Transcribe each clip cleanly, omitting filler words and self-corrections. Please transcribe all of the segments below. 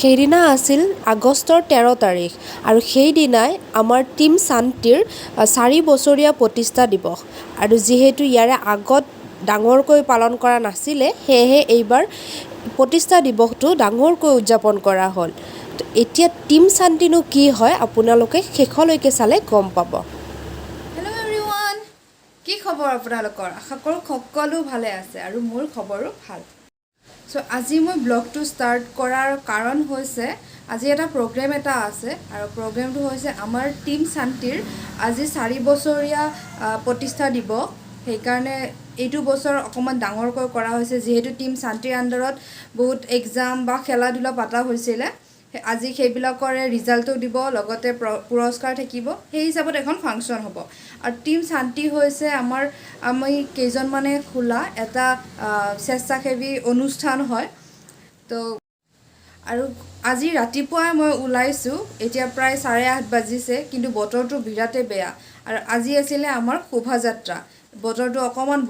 সেইদিনা আছিল আগষ্টৰ 13 তাৰিখ আৰু সেইদিনাই আমাৰ টীম শান্তিৰ 4 বছৰীয়া প্ৰতিষ্ঠা দিৱস। আৰু যিহেতু ইয়াৰে আগত ডাঙৰকৈ পালন কৰা নাছিলে, সেয়েহে এইবাৰ প্ৰতিষ্ঠা দিৱসটো ডাঙৰকৈ উদযাপন কৰা হ'ল। এতিয়া টীম শান্তিনো কি হয়, আপোনালোকে শেষলৈকে চালে গম পাব। হেল্ল' এভৰিৱান, কি খবৰ আপোনালোকৰ? আশা কৰোঁ সকলো ভালে আছে আৰু মোৰ খবৰো ভাল। চ' আজি মই ব্লগটো ষ্টাৰ্ট কৰাৰ কাৰণ হৈছে আজি এটা প্ৰগ্ৰেম এটা আছে আৰু প্ৰগ্ৰেমটো হৈছে আমাৰ টীম শান্তিৰ আজি 4 বছৰীয়া প্ৰতিষ্ঠা দিৱস। সেইকাৰণে এইটো বছৰ অকণমান ডাঙৰকৈ কৰা হৈছে। যিহেতু টীম শান্তিৰ আণ্ডাৰত বহুত এক্সাম বা খেলা ধূলা পতা হৈছিলে, আজি সেইবিলাকৰে ৰিজাল্টো দিব, লগতে পুৰস্কাৰ থাকিব। সেই হিচাপত এখন ফাংচন হ'ব। আৰু টীম শান্তি হৈছে আমি কেইজনমানে খোলা এটা স্বেচ্ছাসেৱী অনুষ্ঠান হয়। তো আৰু আজি ৰাতিপুৱাই মই ওলাইছোঁ। এতিয়া প্ৰায় 8:30 বাজিছে, কিন্তু বতৰটো বিৰাটেই বেয়া। আৰু আজি আছিলে আমাৰ শোভাযাত্ৰা। বতৰটো অকণমান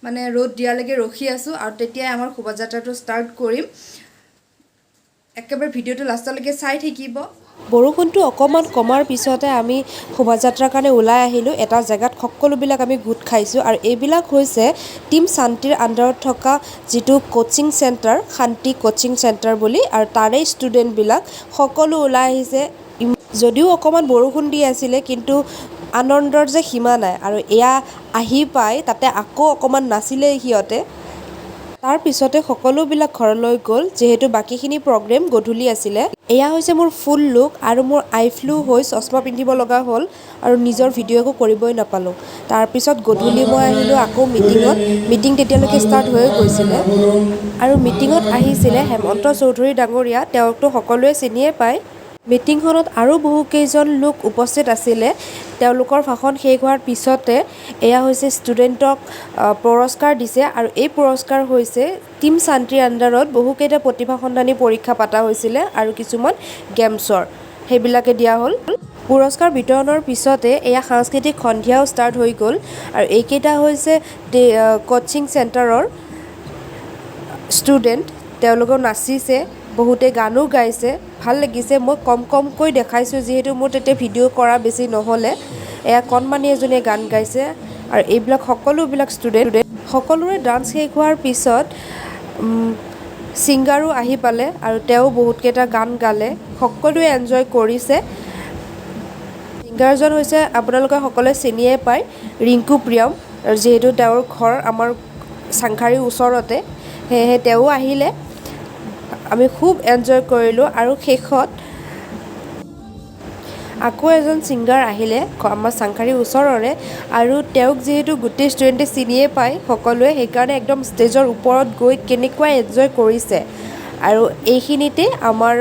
মানে ৰ'দ দিয়ালৈকে ৰখি আছোঁ আৰু তেতিয়াই আমাৰ শোভাযাত্ৰাটো ষ্টাৰ্ট কৰিম। একেবাৰে ভিডিঅ'টো লাষ্টলৈকে চাই থাকিব। বৰষুণটো অকণমান কমাৰ পিছতে আমি শোভাযাত্ৰাৰ কাৰণে ওলাই আহিলোঁ। এটা জেগাত সকলোবিলাক আমি গোট খাইছোঁ আৰু এইবিলাক হৈছে টীম শান্তিৰ আণ্ডাৰত থকা যিটো কোচিং চেণ্টাৰ, শান্তি কোচিং চেণ্টাৰ বুলি, আৰু তাৰে ষ্টুডেণ্টবিলাক সকলো ওলাই আহিছে। যদিও অকণমান বৰষুণ দি আছিলে, কিন্তু আনন্দৰ যে সীমা নাই। আৰু এয়া আহি পাই তাতে আকৌ অকণমান নাচিলে সিহঁতে। তাৰপিছতে সকলোবিলাক ঘৰলৈ গ'ল, যিহেতু বাকীখিনি প্ৰগ্ৰেম গধূলি আছিলে। এয়া হৈছে মোৰ ফুল লুক আৰু মোৰ আই ফ্লু হৈ চশমা পিন্ধিব লগা হ'ল আৰু নিজৰ ভিডিঅ' একো কৰিবই নাপালোঁ। তাৰপিছত গধূলি মই আহিলোঁ আকৌ মিটিঙত। মিটিং তেতিয়ালৈকে ষ্টাৰ্ট হৈয়ে গৈছিলে আৰু মিটিঙত আহিছিলে হেমন্ত চৌধুৰী ডাঙৰীয়া। তেওঁকতো সকলোৱে চিনিয়ে পায়। মিটিংখনত আৰু বহুকেইজন লোক উপস্থিত আছিলে। তেওঁলোকৰ ভাষণ শেষ হোৱাৰ পিছতে এয়া হৈছে ষ্টুডেণ্টক পুৰস্কাৰ দিছে। আৰু এই পুৰস্কাৰ হৈছে টীম শান্তিৰ আণ্ডাৰত বহুকেইটা প্ৰতিভা সন্ধানী পৰীক্ষা পতা হৈছিলে আৰু কিছুমান গেমছৰ, সেইবিলাকে দিয়া হ'ল। পুৰস্কাৰ বিতৰণৰ পিছতে এয়া সাংস্কৃতিক সন্ধিয়াও ষ্টাৰ্ট হৈ গ'ল। আৰু এইকেইটা হৈছে কোচিং চেণ্টাৰৰ ষ্টুডেণ্ট। তেওঁলোকেও নাচিছে, বহুতে গানো গাইছে, ভাল লাগিছে। মই কম কমকৈ দেখাইছোঁ, যিহেতু মোৰ তেতিয়া ভিডিঅ' কৰা বেছি নহ'লে। এয়া কণমানি এজনীয়ে গান গাইছে আৰু এইবিলাক সকলোবিলাক ষ্টুডেণ্ট। সকলোৰে ডান্স শেষ হোৱাৰ পিছত ছিংগাৰো আহি পালে আৰু তেওঁ বহুতকেইটা গান গালে। সকলোৱে এনজয় কৰিছে। ছিংগাৰজন হৈছে, আপোনালোকে সকলোৱে চিনিয়ে পায়, ৰিংকু প্ৰিয়ম। আৰু যিহেতু তেওঁৰ ঘৰ আমাৰ চাংসাৰিৰ ওচৰতে, সেয়েহে তেওঁ আহিলে। আমি খুব এনজয় কৰিলোঁ। আৰু শেষত আকৌ এজন ছিংগাৰ আহিলে আমাৰ চাংসাৰিৰ ওচৰৰে। আৰু তেওঁক যিহেতু গোটেই ষ্টুডেণ্টে চিনিয়ে পায় সকলোৱে, সেইকাৰণে একদম ষ্টেজৰ ওপৰত গৈ কেনেকুৱা এনজয় কৰিছে। আৰু এইখিনিতে আমাৰ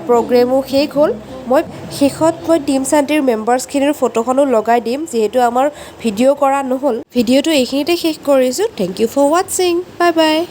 প্ৰগ্ৰেমো শেষ হ'ল। মই শেষত মই টীম শান্তিৰ মেম্বাৰ্ছখিনিৰ ফটোখনো লগাই দিম, যিহেতু আমাৰ ভিডিঅ' কৰা নহ'ল। ভিডিঅ'টো এইখিনিতে শেষ কৰিছোঁ। Thank you for watching, bye bye.